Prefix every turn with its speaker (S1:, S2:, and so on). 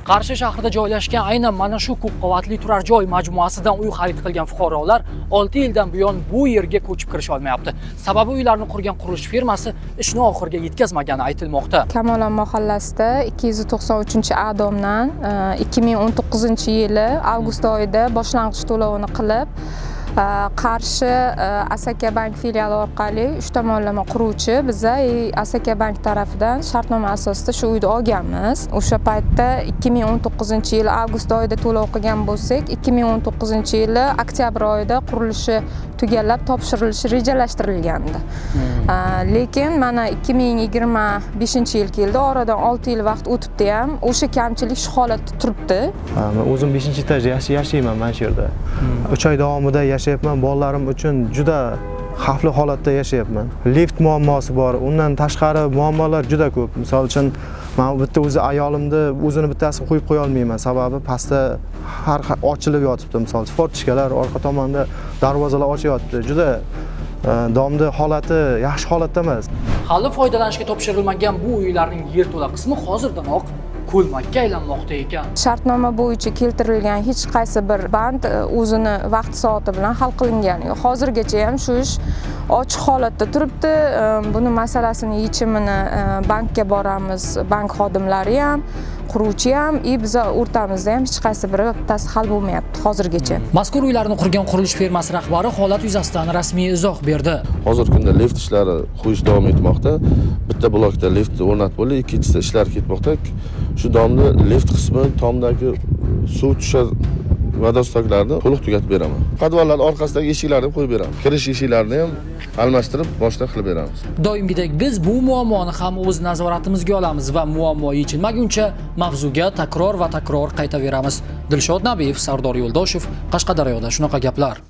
S1: Qarshi shahrida joylashgan aynan mana shu ko'p qavatli turar joy majmuasidan uy xarid qilgan fuqarolar 6 yildan buyon bu yerga ko'chib kirisha olmayapti. Sababi uylarni qurgan qurilish firmasi ishni oxiriga yetkazmagani aytilmoqda.
S2: Kamolon mahallasida 293 A domdan 2019 yili avgust oyida boshlang'ich to'lovini qilib, Qarshi Asaka bank filiali orqali uch tomonlama quruvchi biza и Asaka bank tarafidan shartnoma asosida shu uyni olganmiz. O'sha paytda 2019 yili avgust oyida to'lov qilgan bo'lsak, 2019 yili oktyabr oyida qurilishi tugallab topshirilishi rejalashtirilgandi. Lekin mana 2025 yil keldi, oradan 6 yil vaqt o'tibdi ham, o'sha kamchilik shu holatda turibdi.
S3: Ha, men o'zim 5 etajda yashayman mana shu yerda. 3 oy davomida yashayapman. Bolalarim uchun juda xavfli holatda yashayapman. Lift muammosi bor. Undan tashqari muammolar juda ko'p. Misol uchun, men bitta o'zi ayolimni o'zini bittasini qo'yib qo'ya olmayman. Sababi pastda har ochilib yotibdi. Misol uchun, форточка lar orqa tomonda, darvozalar ochiq yotibdi. Juda domni holati yaxshi holatda emas.
S1: Hali foydalanishga topshirilmagan bu uylarning yerto'la qismi hozirdanoq ko'lmakka aylanmoqda ekan.
S2: Shartnoma bo'yicha keltirilgan hech qaysi bir band o'zini vaqt soati bilan hal qilingani yo'q. Hozirgacha ham shu ish ochiq holatda turibdi. Buni masalasini yechimini bankka boramiz, bank xodimlari ham, quruvchi ham и biza o'rtamizda ham hech qaysi biri bittasi hal bo'lmayapti hozirgacha.
S1: Mazkur uylarni qurgan qurilish firmasi rahbari holat yuzasidan rasmiy izoh berdi.
S4: Hozirgi kunda lift ishlari qo'yish davom etmoqda. Bitta blokda lift o'rnatib bo'ldi, ikkinchisida ishlar ketmoqda. Shu domni lift qismi, tomdagi suv tushar водосток larni to'liq tugatib beraman. Podvallar orqasidagi eshiklarni qo'yib beramiz. Kirish eshiklarini ham almashtirib, boshdan qilib beramiz.
S1: Doimgidek biz bu muammoni ham o'z nazoratimizga olamiz va muammo yechilmaguncha mavzuga takror va takror qaytaveramiz. Dilshod Nabiyev, Sardor Yo'ldoshev, Qashqadaryoda shunaqa gaplar.